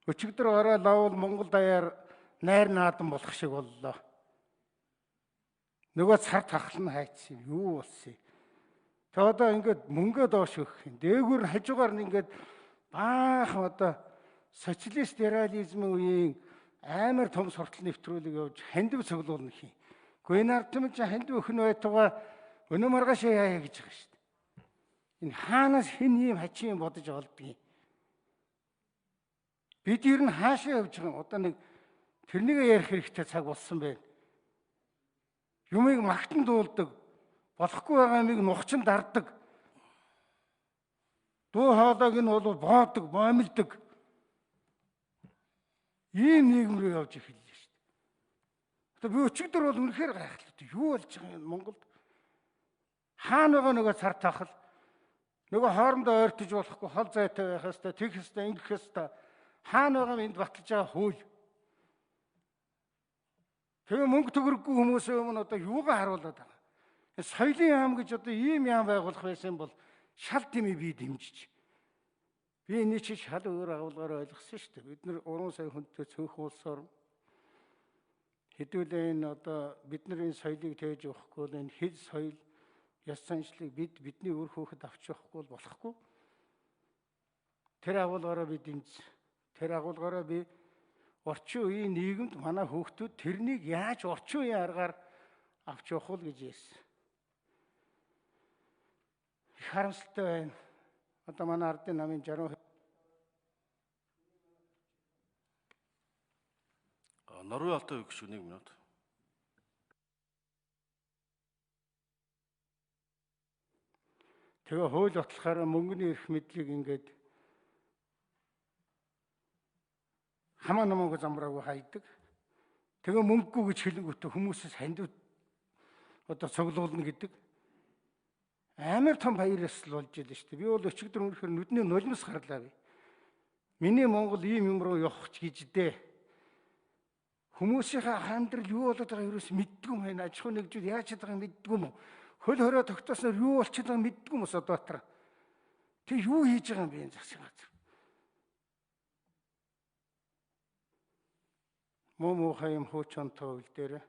Өчигдөр орой лавл Монгол даяар найр наадан болох шиг боллоо. Нөгөө цар тахал нь хайцсан юм. Юу болсон юм? Тэ одоо ингээд мөнгөө доош өгөх юм. Дээгүүр нь хажуугаар нь ингээд баахан одоо социалист реализмын үеийн амар том суртал нэвтрүүлэг явж хандив цуглуулна хин. Гэхдээ энэ ард түмэн чинь хандив өхөн байтугай өнөө маргаашаа яая гэж байгаа шүү дээ. Энэ хаанаас хэн ийм хачин юм бодож олдгийг. Бид ер нь хаашаа явж байгаа юм? Одоо нэг тэрнийг ярих хэрэгтэй цаг болсон байна. Юмыг магтан дуулдаг, болохгүй байгаа юмыг нухчин дардаг. Дуу хоолойг нь бол боодог, боомлдог. Ийм нийгэм рүү явж эхэллээ шүү дээ. Одоо би өчигдөр бол үнэхээр гайхалтай. Юу болж байгаа юм Монголд? Хаана байгаа нөгөө цар тахал? Нөгөө хоорондоо ойртож болохгүй, хол зайтай байх хэвээр, тэгэх хэвээр, ингэх хэвээр. Хаана байгаа юм энд баталж байгаа хууль? Тэгээ мөнгө төгрөггүй хүмүүсийн өмнө одоо юугаа харуулад байгаа? Соёлын яам гэж одоо ийм яам байгуулах байсан бол шал тийм би дэмжиж. Би энийг чи шал өөр агуулгаар ойлгосон шүү дээ. Бид нэр 3 сая хүнтэй цөөхөн улс орн. Хэдүүлээ энэ одоо бид нар энэ соёлыг тээж явахгүй бол энэ хэл соёл ёс заншлыг бидний үр хөөхөд авч явахгүй бол болохгүй. Тэр агуулгаараа би дэмжсэн. Тэр агуулгаараа би орчин үеийн нийгэмд манай хүүхдүүд тэрнийг яаж орчин үеийн аргаар авч явах вэ гэж ярьсан. Их харамсалтай байна. Одоо манай ардын намын 60 Норвег алтай гишүүн 1 минут. Тэгээ хууль батлахаараа мөнгөний эрх мэдлийг ингээд хамаа намаагүй замраагүй хайдаг. Тэгээ мөнгөгүй гэж хэлэнгүүтээ хүмүүсээс хандив одоо цуглуулна гэдэг. Амар том баяр ёслол болж илээ шүү дээ. Би бол өчигдөр үнэхээр нүдний нулимс гарлаа би. Миний Монгол ийм юм руу явах ч гэж дээ. Хүмүүсийнхээ амьдрал юу болоод байгааг ерөөс мэддгүй юм байна. Аж ахуй нэгжүүд яаж чадгааг мэддгүй юм. Хөл хорой тогтоосноор юу болчиход байгааг мэддгүй юм Содбаатар. Тэг юу хийж байгаа юм бэ энэ засгийн газар? Муу муухай юм хууч онтоо үйл дээр.